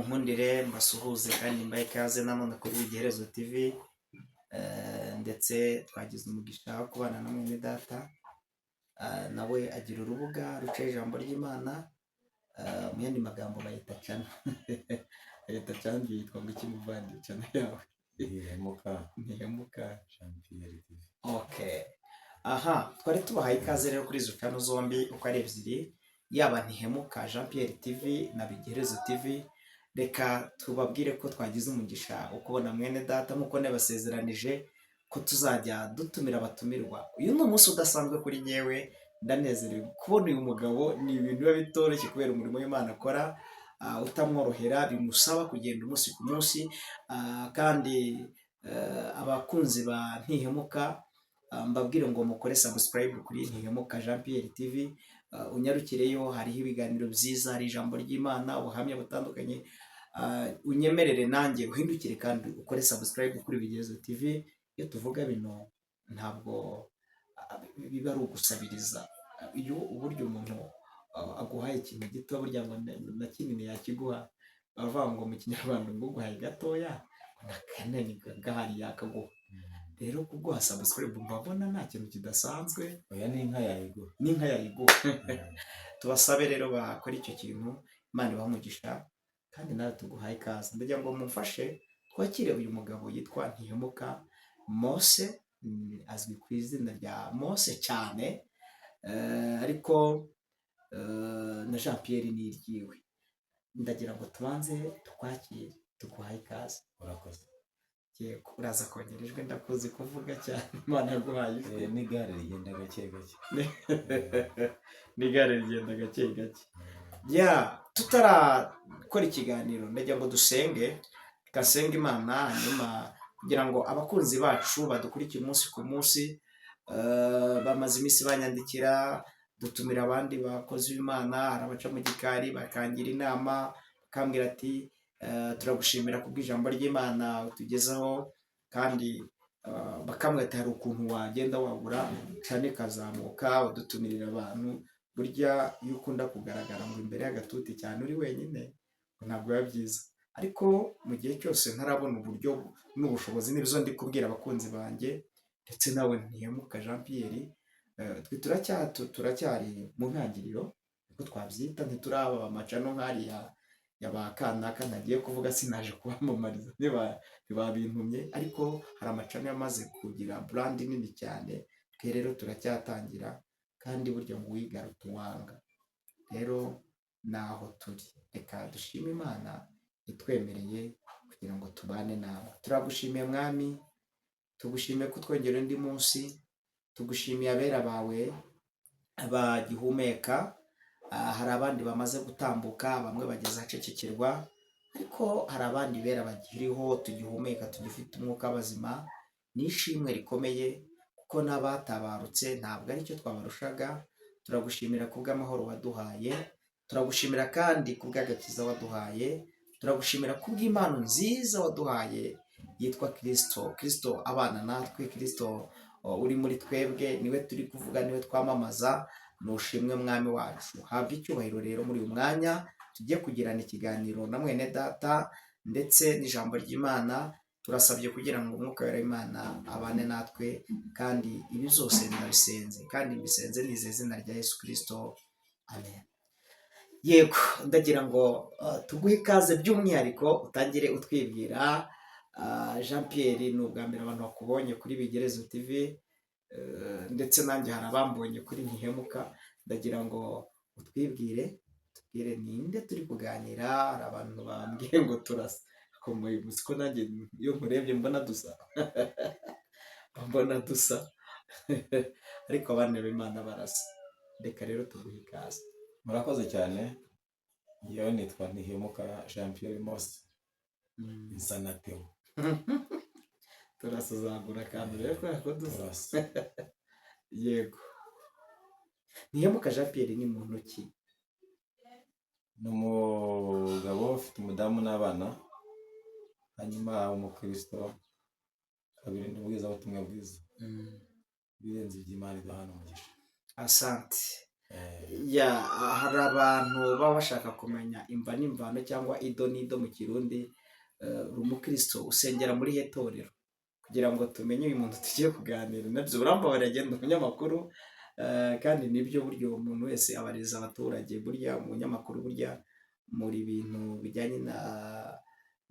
Munkundire mbasuhuze kandi mbahe ikaze nanone kuri Igiherezo TV, ndetse twagize umugisha wo kubana na mwene data, nawe agira urubuga ruca ijambo ry'Imana, mu yandi magambo bayita channel, bayita channel yitwa ngo iki muvandi, channel yawe? Ntihemuka. Ntihemuka. Jean Pierre TV. Okay. Aha, twari tubahaye ikaze rero kuri izo channel zombi uko ari ebyiri, yaba Ntihemuka Jean Pierre TV na Bigerezo TV. Reka tubabwire ko twagize umugisha wo kubona mwene data nk'uko nabasezeranije ko tuzajya dutumira abatumirwa. Uyu ni umunsi udasanzwe kuri nyewe, ndanezerewe kubona uyu mugabo. Ni ibintu biba bitoroshye kubera umurimo w'Imana akora utamworohera, bimusaba kugenda umunsi ku munsi, kandi abakunzi ba Ntihemuka, mbabwire ngo mukore subscribe kuri Ntihemuka Jean Pierre TV, unyarukireyo, hariho ibiganiro byiza, hari ijambo ry'Imana, ubuhamya butandukanye. Unyemerere nanjye uhindukire kandi ukore subscribe kuri Bigerezo TV. Iyo tuvuga bino ntabwo biba ari ugusabiriza. Iyo uburyo umuntu aguhaye ikintu gito, burya ngo na kinini yakiguha. Baravuga ngo mu Kinyarwanda ngo uguhaye gatoya na kanini gahari yakaguha. Rero kuguha subscribe mbabona nta kintu kidasanzwe. Oya, n'inka yayiguha. N'inka yayiguha. Tubasabe rero bakora icyo kintu, Imana ibahe umugisha kandi nawe tuguhaye ikaze. Ndagira ngo mumfashe twakire uyu mugabo yitwa Ntihemuka Mose, azwi ku izina rya Mose cyane, ariko na Jean Pierre ni iryiwe. Ndagira ngo tubanze tukwakire, tuguhaye ikaze. Urakoze. Yego, uraza kongera ijwi, ndakuzi kuvuga cyane, Imana yaguhaye ijwi. N'igare rigenda gake gake. N'igare rigenda gake gake. Ya, tutarakora ikiganiro ndagira ngo dusenge, tugasenga Imana, hanyuma kugira ngo abakunzi bacu badukurikiye umunsi ku munsi, bamaze iminsi banyandikira dutumira abandi bakozi b'Imana, hari abaca mu gikari bakangira inama, bakambwira ati turagushimira kubw'ijambo ry'Imana utugezaho, kandi bakambwira ati hari ukuntu wagenda wagura cyane ikazamuka udutumirira abantu. Burya iyo ukunda kugaragara ngo imbere y'agatuti cyane uri wenyine ntabwo biba byiza, ariko mu gihe cyose ntarabona uburyo n'ubushobozi, n'ibyo ndi kubwira abakunzi banjye ndetse nawe Ntihemuka Jean Pierre, twe turacyari mu ntangiriro niko twabyita, ntituraba amachannel nk'ariya ya ba kanaka ntagiye kuvuga, sinaje kubamamariza ntibabintumye, ariko hari amachannel yamaze kugira brand nini cyane. Twe rero turacyatangira, kandi burya ngo uwiga aruta uwanga. Rero naho turi, reka dushime Imana itwemereye kugira ngo tubane nawe. Turagushimiye Mwami, tugushimiye ko utwongera undi munsi, tugushimiye abera bawe bagihumeka. Hari abandi bamaze gutambuka, bamwe bageze ahacecekerwa, ariko hari abandi bera bakiriho, tugihumeka, tugifite umwuka w'abazima. Ni ishimwe rikomeye kuko n'abatabarutse ntabwo aricyo twabarushaga. Turagushimira kubw'amahoro waduhaye, turagushimira kandi kubw'agakiza waduhaye, turagushimira kubw'impano nziza waduhaye yitwa Kirisito. Kirisito abana natwe, Kirisito uri muri twebwe, niwe turi kuvuga, niwe twamamaza. Nushimwe Mwami wacu, habwa icyubahiro. Rero muri uyu mwanya tugiye kugirana ikiganiro na mwene data ndetse n'ijambo ry'Imana, turasabye kugira ngo Umwuka wera w'Imana abane natwe, kandi ibi byose ndabisenze kandi mbisenze nizeye izina rya Yesu Kirisito, amen. Yego, ndagira ngo tuguhe ikaze by'umwihariko utangire utwibwira. Jean Pierre, ni ubwa mbere abantu bakubonye kuri Bigerezo TV, ndetse nanjye hari abambonye kuri Ntihemuka. Ndagira ngo utwibwire, tubwire ninde turi kuganira. Hari abantu bambwiye ngo turasa, ariko ko nanjye iyo nkurebye mbona dusa, mbona dusa, ariko abana b'Imana barasa. Reka rero tuguhe ikaze. Murakoze cyane. Yewe, nitwa Ntihemuka Jean Pierre Mose, nsa na Theo. Turasuzagura akantu rero kubera ko dusa. Turasa. Yego, Ntihemuka Jean Pierre ni muntu ki? Ni umugabo ufite umudamu n'abana, hanyuma umukristo, kabiri ni ubwizabutumwa bwiza. Ibirenze iby'Imana iduhana umugisha. Asante. Ya, hari abantu baba bashaka kumenya imva n'imvano cyangwa ido n'ido mu Kirundi. Uri umukristo, usengera muri he torero? Kugira ngo tumenye uyu muntu tugiye kuganira nabyo. Urambabarira, agenda umunyamakuru, kandi nibyo, buryo umuntu wese abariza abaturage. Burya umunyamakuru, burya muri bintu bijyanye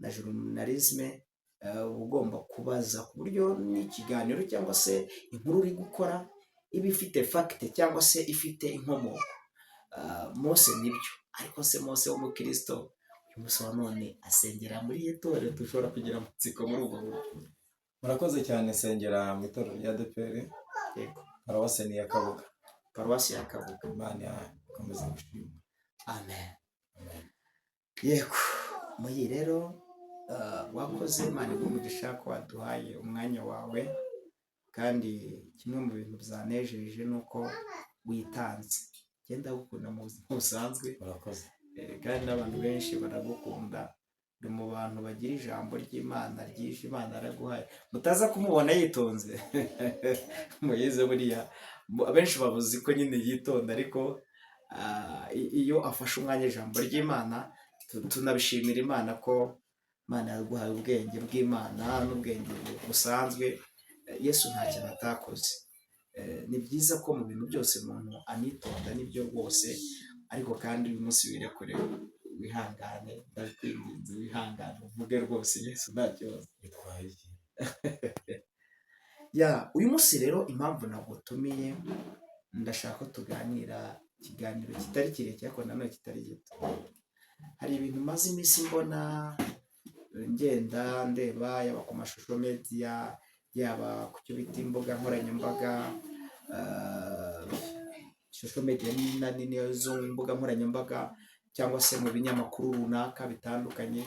na journalisme, uba ugomba kubaza ku buryo n'ikiganiro cyangwa se inkuru uri gukora iba ifite fact cyangwa se ifite inkomoko. Mose nibyo, ariko se Mose w'umukristo uyu munsi wa none asengera muri iyo torero? Dushobora kugira amatsiko muri ubwo buryo. Murakoze cyane. Nsengera mu itorero rya ADEPR, paruwasi ni iya Kabuga. Paruwasi ya Kabuga. Imana ikomeza gushima. Amen. Yego muyi rero, wakoze, Imana iguhe umugisha ko waduhaye umwanya wawe. Kandi kimwe mu bintu byanejeje ni uko witanze. Genda gukunda mu buzima busanzwe. Murakoze. Kandi n'abantu benshi baragukunda. Uri mu bantu bagira ijambo ry'Imana ryinshi Imana yaraguhaye. Mutaza kumubona yitonze muyize, buriya abenshi babuzi ko nyine yitonda, ariko iyo afashe umwanya ijambo ry'Imana, tunabishimira Imana ko Imana yaguhaye ubwenge bw'Imana n'ubwenge busanzwe. Yesu nta kintu atakoze. Ni byiza ko mu bintu byose umuntu anitonda, nibyo rwose, ariko kandi uyu munsi wirekure, wihangane, ndakwinginze, wihangane uvuge rwose Yesu nta kibazo. Bitwaye iki? Ya, uyu munsi rero impamvu nagutumiye, ndashaka ko tuganira ikiganiro kitari kirekire ariko nanone kitari gito. Hari ibintu maze iminsi mbona, ngenda ndeba, yaba ku mashusho media, yaba ku cyo bita imbuga nkoranyambaga, social media na nini zo mbuga nkoranyambaga, cyangwa se mu binyamakuru runaka bitandukanye,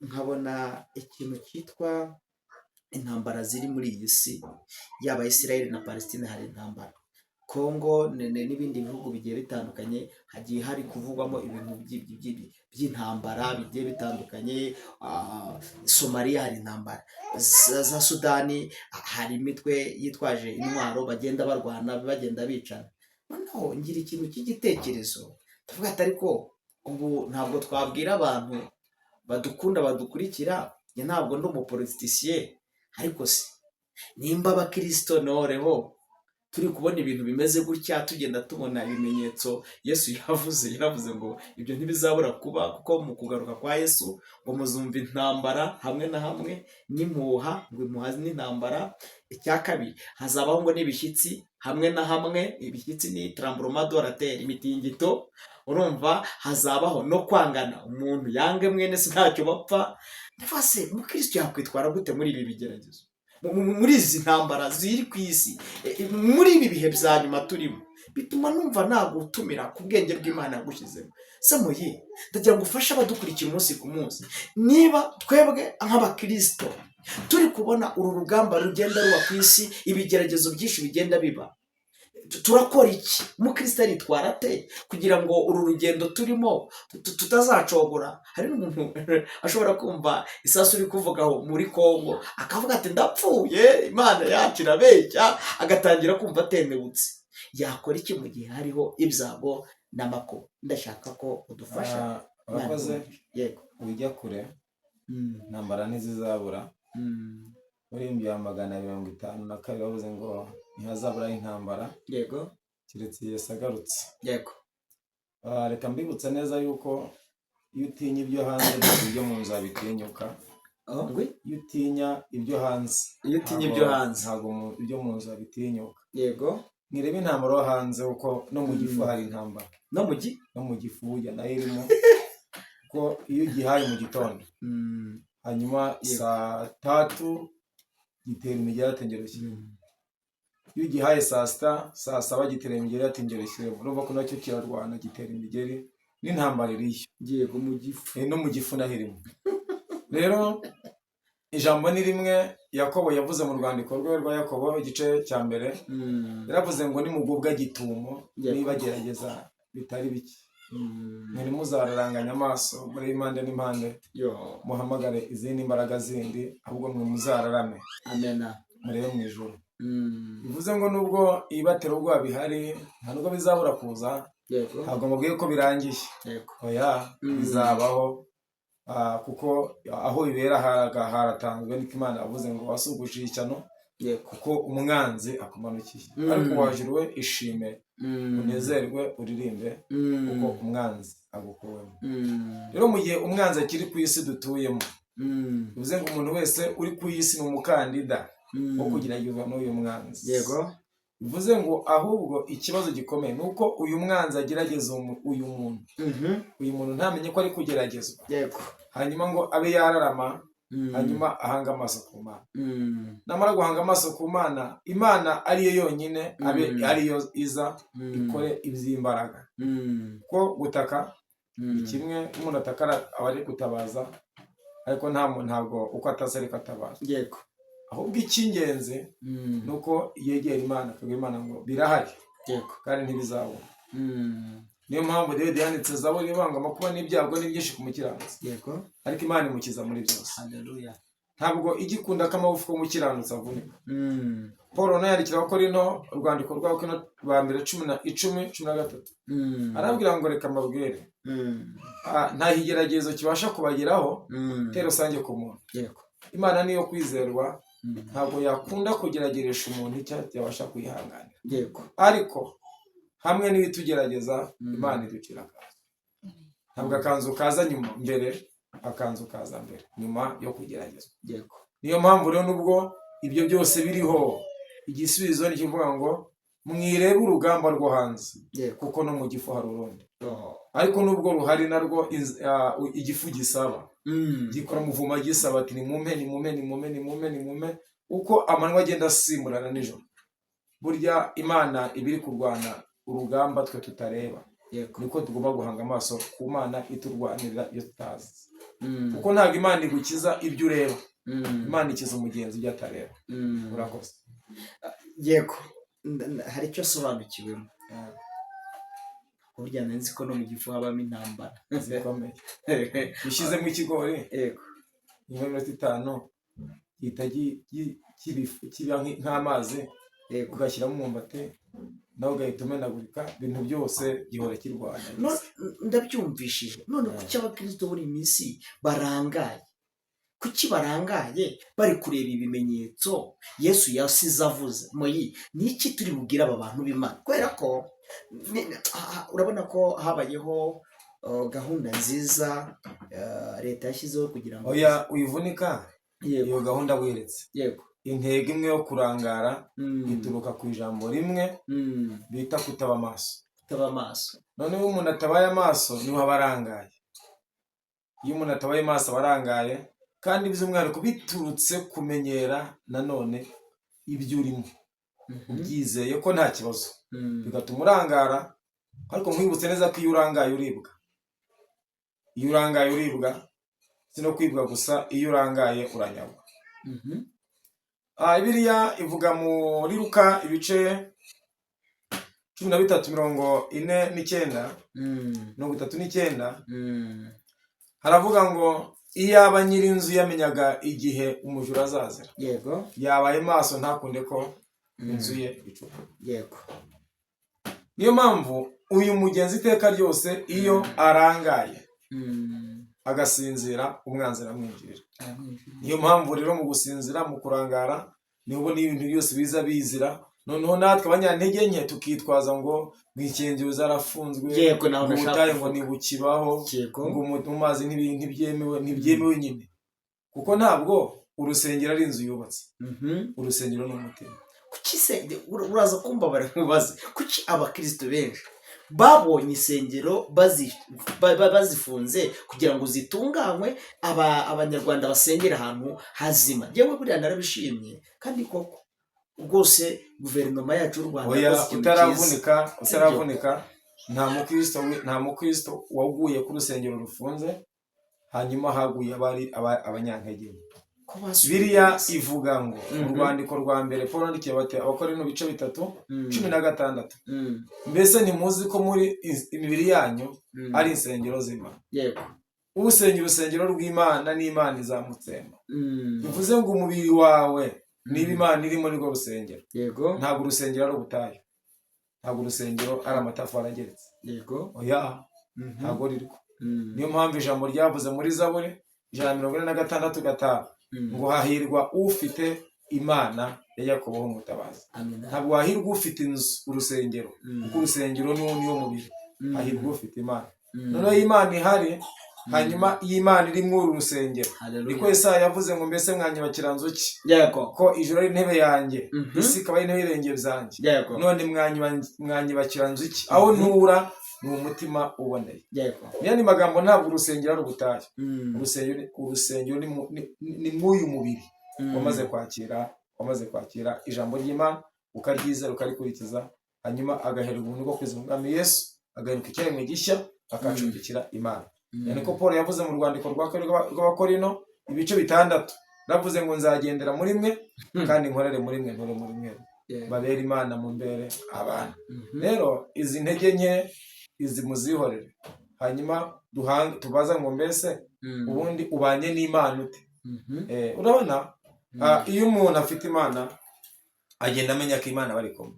nkabona ikintu cyitwa intambara ziri muri iyi si. Yaba Israel na Palestine hari intambara, Congo n'ibindi bihugu bigiye bitandukanye hagiye hari kuvugwamo ibintu by'intambara bigiye bitandukanye. Somaliya hari intambara, za Sudani hari imitwe yitwaje intwaro, bagenda barwana, bagenda bicana. Noneho ngira ikintu cy'igitekerezo, tuvuga ati ariko ubu ntabwo twabwira abantu badukunda, badukurikira. Njye ntabwo ndi umupoliticien, ariko se nimba abakirisito noreho turi kubona ibintu bimeze gutya, tugenda tubona ibimenyetso Yesu yavuze, yaravuze ngo ibyo ntibizabura kuba, kuko mu kugaruka kwa Yesu ngo muzumva intambara hamwe na hamwe n'impuha, ngo impuha n'intambara. Icya kabiri, hazabaho ngo n'ibishyitsi hamwe na hamwe. Ibishyitsi ni tremblement de la terre, imitingito. Urumva hazabaho no kwangana, umuntu yange mwene se ntacyo bapfa. Ndavuga se umukristo yakwitwara gute muri ibi bigeragezo, muri izi ntambara ziri ku isi, muri ibi bihe bya nyuma turimo? Bituma numva nagutumira ku bwenge bw'Imana yagushyizemo. Se muyi, ndagira ngo ufashe abadukurikiye umunsi ku munsi. Niba twebwe nk'abakirisito turi kubona uru rugamba rugenda ruba ku isi, ibigeragezo byinshi bigenda biba, turakora iki? Umukristo aritwara ate kugira ngo uru rugendo turimo tutazacogora? Hari n'umuntu ashobora kumva isasu uri kuvugaho muri Kongo akavuga ati ndapfuye, Imana yacu irabeshya, agatangira kumva atenebutse. Yakora iki mu gihe hariho ibyago n'amakuba? Ndashaka ko udufasha. Urakoze. Yego. Ujya kure, intambara ntizizabura. Muri 252 bavuze ngo ntihazaburaho intambara, keretse Yesu agarutse. Reka mbibutse neza yuko iyo utinya ibyo hanze, ntabwo ibyo mu nzu wabitinyuka. Oh, ngwi? Iyo utinya ibyo hanze, Iyo utinya ibyo hanze, ntabwo ibyo mu nzu wabitinyuka. Nirebe intambara yo hanze, kuko no mu gifu hari intambara. No mu gi No mu gifu burya nayo irimo, kuko iyo ugihaye mu gitondo, hanyuma saa tatu gitera imigeri ati ngero ushyiremo. Iyo ugihaye saa sita, saa saba gitera imigeri ati ngero ushyiremo. Urumva ko nacyo kirarwana, gitera imigeri, n'intambara iriyo. Yego, mu gifu. No mu gifu naho irimo. Rero ijambo ni rimwe Yakobo yavuze mu rwandiko rwe rwa Yakobo, igice cya mbere. Yaravuze ngo nimugubwa gitumo nibagerageza bitari bike, ntimuzararanganya amaso muri impande n'impande, Yo. muhamagare izindi mbaraga zindi, ahubwo mwe muzararame Amena. murebe mu ijuru. Bivuze ngo nubwo ibibatera ubwoba bihari, nta nubwo bizabura kuza. Ntabwo mubwiye ko birangiye. Oya, bizabaho. Kuko aho bibera haratanzwe, niko Imana yavuze ngo wasugushije ishyano, kuko umwanzi akumanukiye. Ariko wajuru we, ishime, unezerwe, uririmbe, kuko umwanzi agukuwemo. Rero mu gihe umwanzi akiri ku isi dutuyemo, bivuze ngo umuntu wese uri ku isi ni umukandida wo kugeragezwa n'uyu mwanzi. Bivuze ngo ahubwo ikibazo gikomeye ni uko uyu mwanzi agerageza uyu muntu, uyu muntu ntamenye ko ari kugeragezwa, hanyuma ngo abe yararama, hanyuma ahanga amaso ku Mana. Namara guhanga amaso ku Mana, Imana ariyo yonyine abe ariyo iza ikore iby'imbaraga. Ko gutaka ni kimwe, umuntu ataka aba ari gutabaza, ariko ntabwo uko atasa ariko atabaza. Ahubwo icy'ingenzi ni uko yegera Imana, akabwira Imana ngo birahari kandi ntibizabura. Niyo mpamvu Dawidi yanditse zaburi ivuga ngo amakuba n'ibyago ni byinshi ku mukiranutsi, ariko Imana imukiza muri byose. Haleluya. Ntabwo ijya ikunda ko amagufwa y'umukiranutsi avunika. Paul nawe yandikira Abakorinto urwandiko rwa rwa mbere 10, 13, arabwira ngo reka mbabwire, nta kigeragezo kibasha kubageraho tero rusange ku muntu. Imana niyo kwizerwa, ntabwo yakunda kugerageresha umuntu icyo yabasha kwihanganira. Ariko hamwe n'ibitugerageza, Imana iducira akanzu. Ntabwo akanzu kaza nyuma mbere, akanzu kaza mbere nyuma yo kugeragezwa. Niyo mpamvu rero nubwo ibyo byose biriho, igisubizo ni ikivuga ngo mwirebe urugamba rwo hanze, kuko no mu gifu hari urundi. Ariko nubwo ruhari narwo, igifu gisaba, gikora muvuma gisaba ati nimumpe, nimumpe, nimumpe, nimumpe, nimumpe. Uko amanywa agenda asimburana nijoro, burya Imana iba iri kurwana urugamba twe tutareba. Niko tugomba guhanga amaso ku Mana iturwanirira iyo tutazi, kuko ntabwo Imana igukiza ibyo ureba. Imana ikiza umugenzi ibyo atareba. Urakoze. Yego. Hari icyo asobanukiwemo. Burya nzi ko no mu gifu habamo intambara zikomeye. Ushyizemo ikigori, nyuma y'iminota 5 gihita kiba nk'amazi, ugashyiramo umwumbati nawe ugahita umenagurika. Ibintu byose gihora kirwana. Ndabyumvishije. None kuki abakristo buri minsi barangaye? Kuki barangaye bari kureba ibimenyetso Yesu yasize avuze? Moyi, ni iki turi bubwire aba bantu b'Imana? Kubera ko urabona ko habayeho gahunda nziza leta yashyizeho kugira ngo Oya, uyivunika. Iyo gahunda weretse, intego imwe yo kurangara ituruka ku ijambo rimwe bita kutaba amaso. Kutaba amaso. Noneho iyo umuntu atabaye amaso niho aba arangaye. Iyo umuntu atabaye amaso aba arangaye, kandi by'umwihariko biturutse kumenyera nanone ibyo urimo, ubyizeye ko nta kibazo, bigatuma urangara. Ariko nkwibutse neza ko iyo urangaye uribwa. Iyo urangaye uribwa, si no kwibwa gusa, iyo urangaye uranyagwa. Bibiliya ivuga muri Luka ibice 13 49, 39, haravuga ngo iyaba nyir'inzu yamenyaga igihe umujura azazira, yabaye maso ntakunde ko inzu ye icukurwa. Niyo mpamvu uyu mugenzi iteka ryose iyo arangaye, agasinzira, umwanzi aramwinjirira. Niyo mpamvu rero mu gusinzira, mu kurangara, niho ubona ibintu byose biza bizira. Noneho natwe abanyantege nke tukitwaza ngo insengero zarafunzwe, Nawe ngo ndashaka ubutayu ngo kuvuga. ntibukibaho, ngo mu mazi ntibyemewe. Ntibyemewe nyine, kuko ntabwo urusengero ari inzu yubatse. Urusengero ni umutima. Kuki se, uraza kumbabara nkubaze, kuki abakristo benshi babonye insengero bazifunze kugira ngo zitunganywe, abanyarwanda basengere ahantu hazima? Yewe, buriya narabishimye, kandi koko rwose guverinoma yacu y'u Rwanda Oya, yakoze ikintu cyiza. utaravunika, utaravunika, nta mukristo waguye ku rusengero rufunze hanyuma haguye abari abanyantege nke. Ko basubiye Biriya hasi. ivuga ngo mu rwandiko rwa mbere Paul yandikiye Abakorinto ibice 3, 16, mbese ntimuzi ko muri imibiri yanyu ari insengero z'Imana? Usenya urusengero rw'Imana n'Imana izamutsemba. Bivuze ngo umubiri wawe Niba Imana irimo, nirwo rusengero. Ntabwo urusengero ari ubutayu, ntabwo urusengero ari amatafari ageretse. Oya, ntabwo rirwo. Niyo mpamvu ijambo ryavuze muri Zaburi 146:5 ngo hahirwa ufite Imana ya Yakobo umutabazi. Amina. Ntabwo hahirwa ufite inzu, urusengero, kuko urusengero niwo mubiri. Hahirwa ufite Imana. Noneho iyo Imana ihari, hanyuma iyo Imana iri muri uru rusengero, niko Yesaya yavuze ngo: "Mbese mwanyubakira nzu ki, ko ijuru ari intebe yanjye, isi ikaba ari intebe y'ibirenge byanjye? None mwanyubakira nzu ki aho ntura?" Ni umutima uboneye. Mu yandi magambo, ntabwo urusengero ari ubutayu. Urusengero ni mw'uyu mubiri wamaze kwakira ijambo ry'Imana, ukaryizera, ukarikurikiza, hanyuma agaherwa ubuntu bwo kwizera Umwami Yesu, agahinduka icyaremwe gishya, akacumbikira Imana. Niko Paul yavuze mu rwandiko rwa kabiri rw'Abakorino, ibice 6, navuze ngo: "Nzagendera muri mwe, kandi nkorere muri mwe, nture muri mwe, babere Imana, mu mbere abana." Rero izi ntege nke izi muzihorere, hanyuma duhange tubaza ngo: mbese ubundi ubanye n'Imana ute? Urabona, iyo umuntu afite Imana, agenda amenya ko Imana bari kumwe.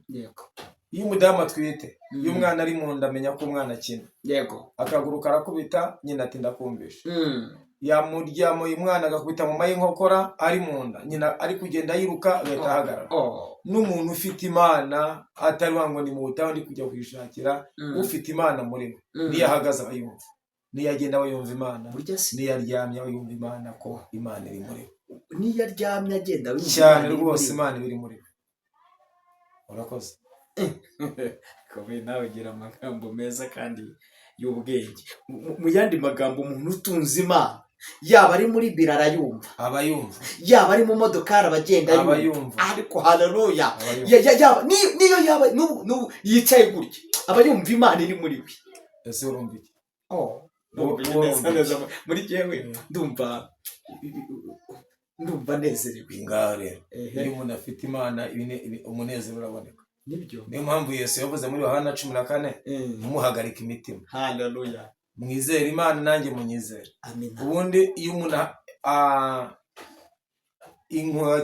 Iyo umudamu atwite, iyo umwana ari mu nda, amenya ko umwana akina. Akaguru karakubita, nyina ati: "Ndakumvisha." Yamuryamuye, umwana agakubita mu y'inkokora ari mu nda, nyina ari kugenda yiruka agahita ahagarara. N'umuntu ufite Imana, atari wa ngo ni mu butayu ndi kujya kuyishakira, ufite Imana muri we, niyo ahagaze aba yumva, niyo agenda aba yumva Imana, Burya se? niyo aryamye aba yumva Imana, ko Imana iri muri we. Niyo aryamye agenda yumva Cyane Imana iri rwose. muri we. Imana iri muri we. Urakoze. Komeye, nawe ugira amagambo meza kandi y'ubwenge. Mu yandi magambo, umuntu utunze Imana, yaba ari muri biro arayumva, Aba yumva. yaba ari mu modokari aba agenda Aba yumva. yumva. Ariko haleluya! Aba yumva. Yaba niyo yaba n'ubu yicaye gutya, aba yumva Imana iri muri we. Ese urumva iki? Oh, Uwo- ndumva uwo neza urumva neza iki? muri jyewe, ndumva nezerewe. Ngaho rero, iyo umuntu afite Imana, umunezero uraboneka. Nibyo. Niyo mpamvu Yesu yavuze muri Yohana 14: "Ntimuhagarike imitima, Haleluya! mwizere Imana, nanjye munyizere." Amina. Ubundi iyo umuntu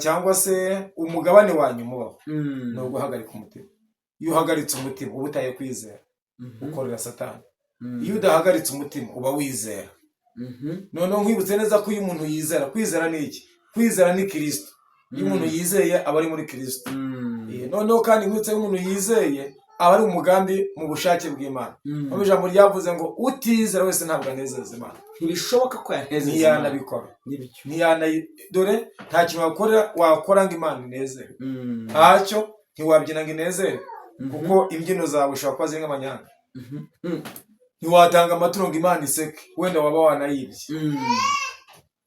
cyangwa se umugabane wa nyuma ubaho ni uguhagarika umutima. Iyo uhagaritse umutima, uba utaye kwizera, ukorera Satani. Iyo udahagaritse umutima, uba wizera. Noneho nkwibutse neza ko iyo umuntu yizera, kwizera ni iki? Kwizera ni Kirisito. Iyo umuntu yizeye, aba ari muri Kirisito. Noneho kandi nkwibutse ko umuntu yizeye aba ari umugambi mu bushake bw'Imana. Aho ijambo ryavuze ngo: "Utizera wese ntabwo anezeza Imana." Ntibishoboka ko yanezeza Imana. Ntiyanabikora. Nibyo. Dore nta kintu wakora ngo Imana inezere. Ntacyo. Ntiwabyina ngo inezere, kuko imbyino zawe ushobora kuba ziri nk'amanyanga. Ntiwatanga amaturo ngo Imana iseke, wenda waba wanayibye.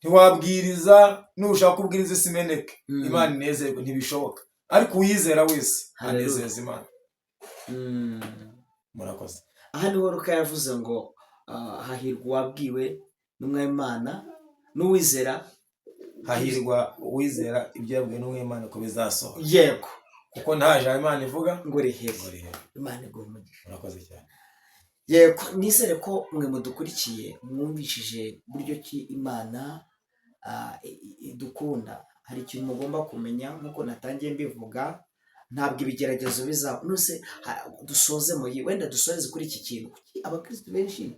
Ntiwabwiriza, nushaka kubwiriza isi imeneke, Imana inezerwe, ntibishoboka. Ariko uwizera wese Hallelujah. anezeza Imana. Murakoze. Aha niho Luka yavuze ngo hahirwa uwabwiwe n'Umwimana n'uwizera. Hahirwa uwizera ibyo yabwiwe n'Umwimana ko bizasohora, kuko nta jambo Imana ivuga ngo rihere. Ngo rihere. Imana iguhe umugisha. Murakoze cyane. Yego, nizere ko mwe mudukurikiye mwumvishije buryo ki Imana idukunda. Hari ikintu mugomba kumenya, nk'uko natangiye mbivuga, ntabwo ibigeragezo bizaba nuse. Dusoze muri wenda dusoreze kuri iki kintu: kuki abakristo benshi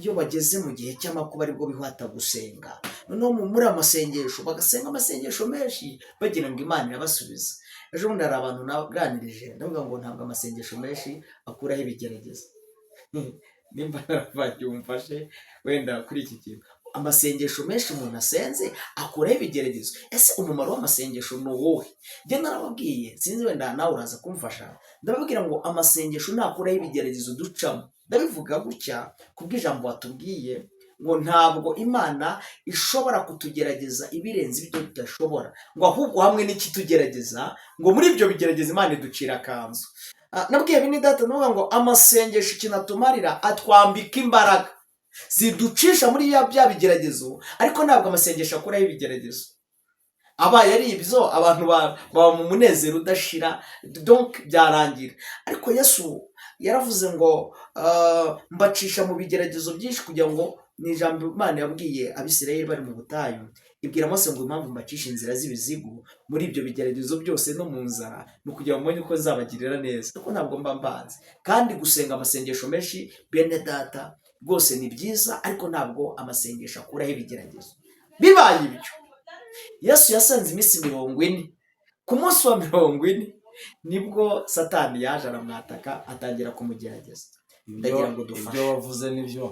iyo bageze mu gihe cy'amakuba aribwo bihata gusenga, noneho muri amasengesho bagasenga amasengesho menshi bagira ngo Imana irabasubiza? Ejo bundi hari abantu naganirije, ndavuga ngo ntabwo amasengesho menshi akuraho ibigeragezo. Nimba naravangiye umfashe wenda kuri iki kintu: amasengesho menshi umuntu asenze akuraho ibigeragezo? Ese umumaro w'amasengesho ni uwuhe? Njye narababwiye, sinzi wenda nawe uraza kumfasha, ndababwira ngo amasengesho ntakuraho ibigeragezo ducamo. Ndabivuga gutya kubw'ijambo watubwiye ngo ntabwo Imana ishobora kutugerageza ibirenze ibyo tudashobora, ngo ahubwo hamwe n'ikitugerageza, ngo muri ibyo bigeragezo Imana iducira akanzu. Nabwiye bene data, ndavuga ngo amasengesho ikintu atumarira, atwambika imbaraga ziducisha muri ya bya bigeragezo, ariko ntabwo amasengesho akuraho ibigeragezo. Abaye ari ibyo, abantu baba mu munezero udashira, donc byarangira. Ariko Yesu yaravuze ngo: "Mbacisha mu bigeragezo byinshi kugira ngo Ni ijambo Imana yabwiye Abisirayeli bari mu butayu, ibwira Mose ngo impamvu mbacisha inzira z'ibizigu muri ibyo bigeragezo byose no mu nzara ni ukugira ngo mumenye uko nzabagirira neza, kuko ntabwo mba mbanze. Kandi gusenga amasengesho menshi, bene data, rwose ni byiza, ariko ntabwo amasengesho akuraho ibigeragezo. Bibaye ibyo, Yesu yasenze iminsi 40. Ku munsi wa 40 nibwo Satani yaje aramwataka, atangira kumugerageza. Ndagira ngo dufashe. Ibyo wavuze nibyo.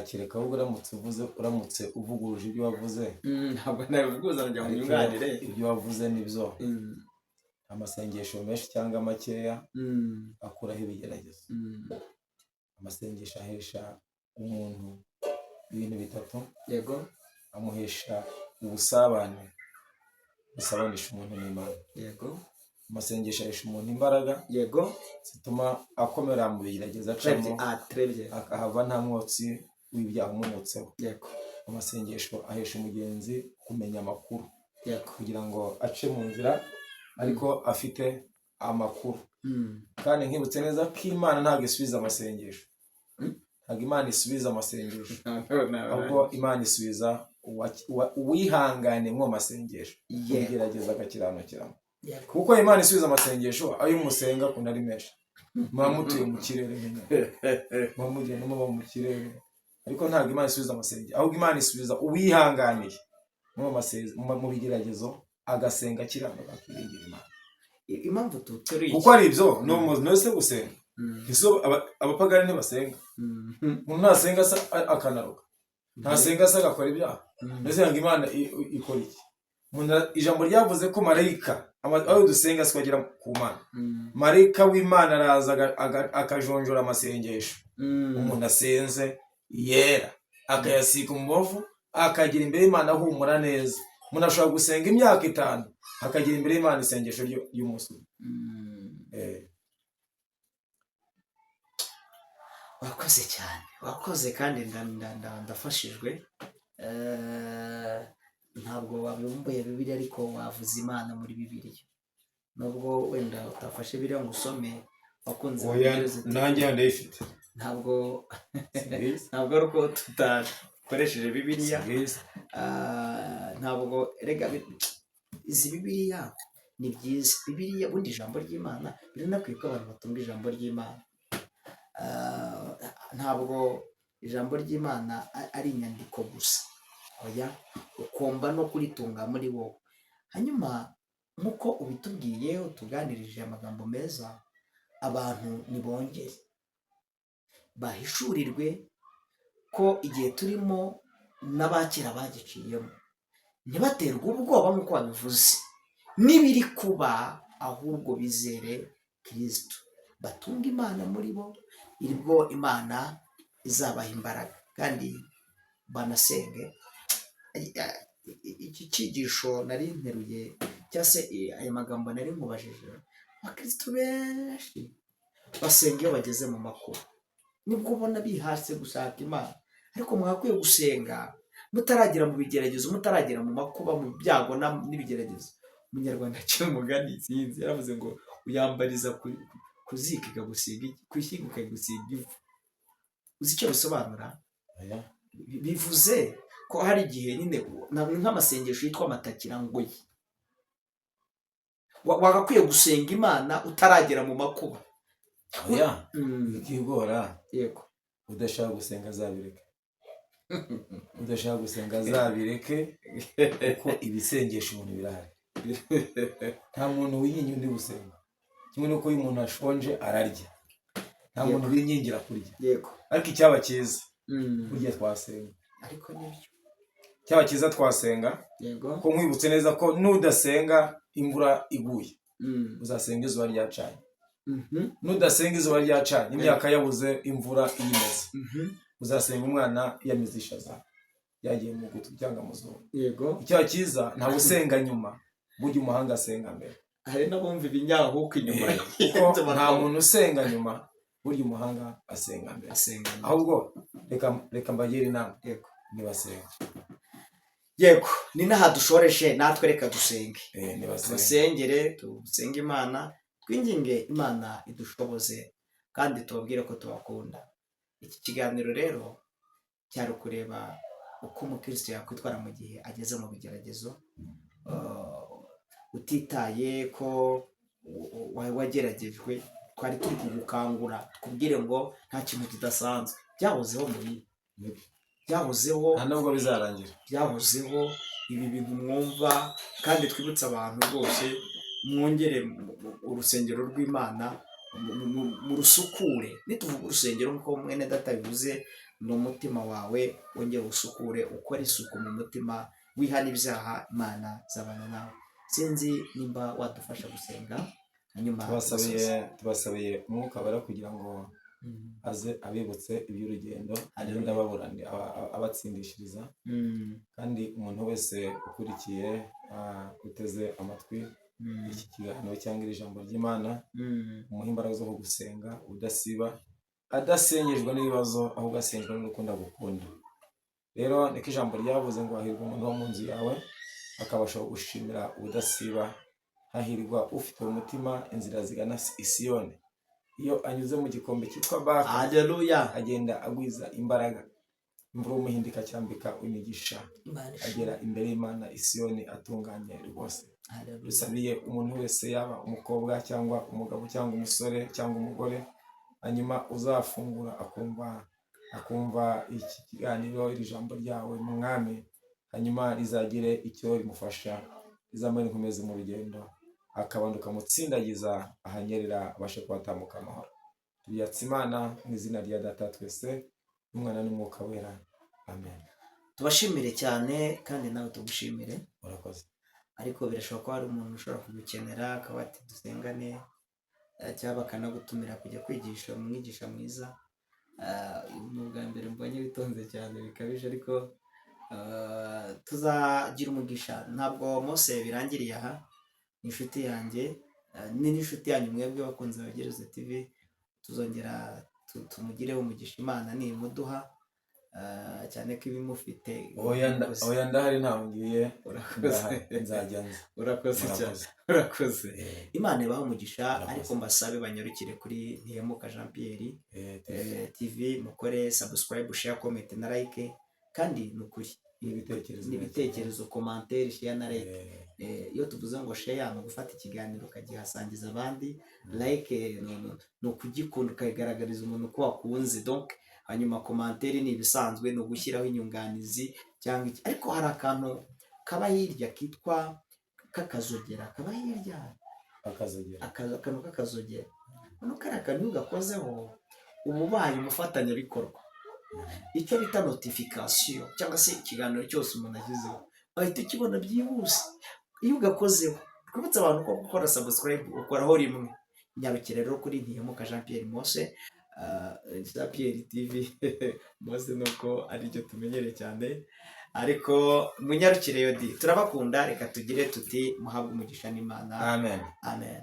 Kereka ahubwo uramutse uvuze, uramutse uvuguruje ibyo wavuze. Ntabwo nabivuguruza, nagira ngo Ariko nyunganire. ibyo wavuze nibyo. Amasengesho menshi cyangwa makeya akuraho ibigeragezo. Amasengesho ahesha umuntu ibintu bitatu. Amuhesha ubusabane, busabanisha umuntu n'Imana. Amasengesho ahesha umuntu imbaraga zituma akomera mu bigeragezo acamo, Très bien. Ah, très bien. akahava nta mwotsi w'ibyaha umumotseho. Amasengesho ahesha umugenzi kumenya amakuru, kugira ngo ace mu nzira ariko afite amakuru. Kandi nkibutse neza ko Imana ntabwo isubiza amasengesho. Ntabwo Imana isubiza amasengesho, ahubwo Imana isubiza uwihangane mu masengesho, ugerageza agakiranukiramo. Kuko Imana isubiza amasengesho, ayo musenga akunda ari menshi, muba mutuye mu kirere nyine, muba mugenda muba mu kirere. Ariko ntabwo Imana isubiza amasengesho, ahubwo Imana isubiza uwihanganiye mu bigeragezo, agasenga akiranuka, akiringira Imana. Impamvu tuteruye Kuko ari ibyo ni umuntu wese gusenga. Ese abapagani ntibasenga? Umuntu ntasenga se akanaruka? Ntasenga se agakora ibyaha? Mbese ngo Imana ikora iki? Ijambo ryavuze ko marayika, aho dusenga si twagera ku Mana, marayika w'Imana araza akajonjora amasengesho umuntu asenze yera, akayasiga umubavu, akagera imbere y'Imana ahumura neza. Umuntu ashobora gusenga imyaka 5, akagera imbere y'Imana isengesho ry'umunsi umwe. Wakoze cyane, wakoze, kandi ndafashijwe. Ntabwo wabumbuye Bibiliya, ariko wavuze Imana muri Bibiliya, nubwo wenda utafashe Bibiliya ngo usome, wakunze kubwiriza. Nanjye ndayifite. Ntabwo ari uko tutakoresheje Bibiliya. Ntabwo rega izi Bibiliya ni byiza. Bibiliya ubundi, ijambo ry'Imana, biranakwiye ko abantu batunga ijambo ry'Imana. Ntabwo ijambo ry'Imana ari inyandiko gusa, oya, ugomba no kuritunga muri wowe. Hanyuma nk'uko ubitubwiye, utuganirije amagambo meza, abantu nibongere bahishurirwe ko igihe turimo n'abakera bagiciyemo, ntibaterwe ubwoba nk'uko babivuze n'ibiri kuba, ahubwo bizere Kirisitu, batunge Imana muri bo, nibwo Imana izabaha imbaraga, kandi banasenge. Iki cyigisho nari nteruye, cyangwa se aya magambo nari nkubajije, abakirisitu benshi basenga iyo bageze mu makuba, nibwo ubona bihase gushaka Imana. Ariko mwakwiye gusenga mutaragera mu bigeragezo, mutaragera mu makuba, mu byago n'ibigeragezo. Umunyarwanda aciye umugani, sinzi, yaravuze ngo uyambariza ku ziko ikagusiga iki? Ku ishyiga ikagusiga ivu. Uzi icyo bisobanura? Oya. Bivuze ko hari igihe nyine nk'amasengesho yitwa amatakirangoyi. Wagakwiye gusenga Imana utaragera mu makuba. Oya, ikigora, udashaka gusenga azabireke, udashaka gusenga azabireke, kuko ibisengesho umuntu birahari. Nta muntu wingingira undi gusenga, kimwe n'uko iyo umuntu ashonje ararya, nta muntu wingingira kurya. Ariko icyaba cyiza, burya twasenga. Ariko nibyo. Icyaba cyiza twasenga. Ko nkwibutse neza ko nudasenga imvura iguye, uzasenga izuba ryacanye. Nudasenga izuba ryacanye, imyaka yabuze imvura iyimeze, uzasenga umwana yamize ishaza, yagiye mu gutwi cyangwa mu zuru. Icyaha cyiza, ntawe usenga nyuma, burya umuhanga asenga mbere. Hari n'abumva ibinyahuku inyuma. Kuko nta muntu usenga nyuma, burya umuhanga asenga mbere. Asenga nyuma. Ahubwo reka mbagire inama, nibasenga. Yego, ni n'aha dushoreje natwe, reka dusenge. Nibasenga. Tubasengere, dusenge Imana, twinginge Imana idushoboze, kandi tubabwire ko tubakunda. Iki kiganiro rero cyari ukureba uko umukristo yakwitwara mu gihe ageze mu bigeragezo, utitaye ko wageragejwe. Twari turi kugukangura tukubwire ngo nta kintu kidasanzwe byahozeho muri byahozeho. Nta nubwo bizarangira. Byahozeho ibi bintu mwumva. Kandi twibutse abantu rwose, mwongere urusengero rw'Imana murusukure. Nituvuga urusengero, nk'uko mwene data bivuze, ni umutima wawe. Wongere usukure, ukore isuku mu mutima, wihana ibyaha, Imana izabana nawe. Sinzi nimba wadufasha gusenga, hanyuma Tubasabiye Umwuka Wera kugira ngo aze abibutse iby'urugendo, agenda abatsindishiriza. Kandi umuntu wese ukurikiye, uteze amatwi iki kiganiro cyangwa iri jambo ry'Imana, umuhe imbaraga zo gusenga udasiba, adasenyejwe n'ibibazo, ahubwo asenyejwe n'urukundo agukunda. Rero niko ijambo ryavuze ngo: "Hahirwa umuntu wo mu nzu yawe akabasha gushimira ubudasiba, hahirwa ufite umutima inzira zigana i Siyoni. Iyo anyuze mu gikombe cyitwa Baka, Haleluya. agenda agwiza imbaraga, imvura y'umuhindo ikacyambika imigisha, Imana ishimwe. agera imbere y'Imana i Siyoni atunganye rwose." Haleluya. Dusabiye umuntu wese, yaba umukobwa cyangwa umugabo cyangwa umusore cyangwa umugore, hanyuma uzafungura akumva iki kiganiro, iri jambo ryawe mu Mwami, hanyuma rizagire icyo rimufasha, rizamara inkomezi mu rugendo, akabanduka mutsindagiza ahanyerera, abashe kuhatambuka amahoro. Tubyatse Imana mu izina rya Data twese n'Umwana n'Umwuka Wera, amen. Tubashimire cyane, kandi nawe tugushimire. Murakoze. Ariko birashoboka ko hari umuntu ushobora kugukenera, akaba ati dusengane, cyangwa bakanagutumira kujya kwigisha, umwigisha mwiza. Ni ubwa mbere mbonye witonze cyane bikabije, ariko tuzagira umugisha. Ntabwo Mose birangiriye aha. Ni inshuti yanjye, ni n'inshuti yanyu mwebwe bakunze Abagereza TV. Tuzongera tumugireho umugisha, Imana nimuduha, cyane ko ibimufite. Oya, ndahari, ntaho ngiye. Urakoze. Ndahari, nzajya nza. Urakoze cyane. Murakoze. Urakoze. Imana ibahe umugisha. Murakoze. Ariko mbasabe banyarukire kuri Ntihemuka Jean Pierre TV, mukore subscribe, share, comment na like. Kandi ni ukuri n'ibitekerezo. N'ibitekerezo, commentaire, share na like. Iyo tuvuze ngo share, ni ugufata ikiganiro ukagihasangiza abandi. Like ni ukugikunda, ukagaragariza umuntu ko wakunze. Donc hanyuma commentaire ni ibisanzwe, ni ugushyiraho inyunganizi cyangwa iki. Ariko hari akantu kaba hirya kitwa k'akazogera, kaba hirya. Akazogera. Akantu k'akazogera. Noneho kariya kantu iyo ugakozeho, uba ubaye umufatanyabikorwa. Icyo bita notification, cyangwa se ikiganiro cyose umuntu ashyizeho, wahita ukibona byihuse iyo ugakozeho. Twibutse abantu ko gukora subscribe ukoraho rimwe. Nyarukire rero kuri Ntihemuka Jean Pierre Mose, Jean Pierre TV. Mose nuko aribyo tumenyereye cyane, ariko munyarukire yodi. Turabakunda. Reka tugire tuti: muhabwe umugisha n'Imana. Amen. Amen.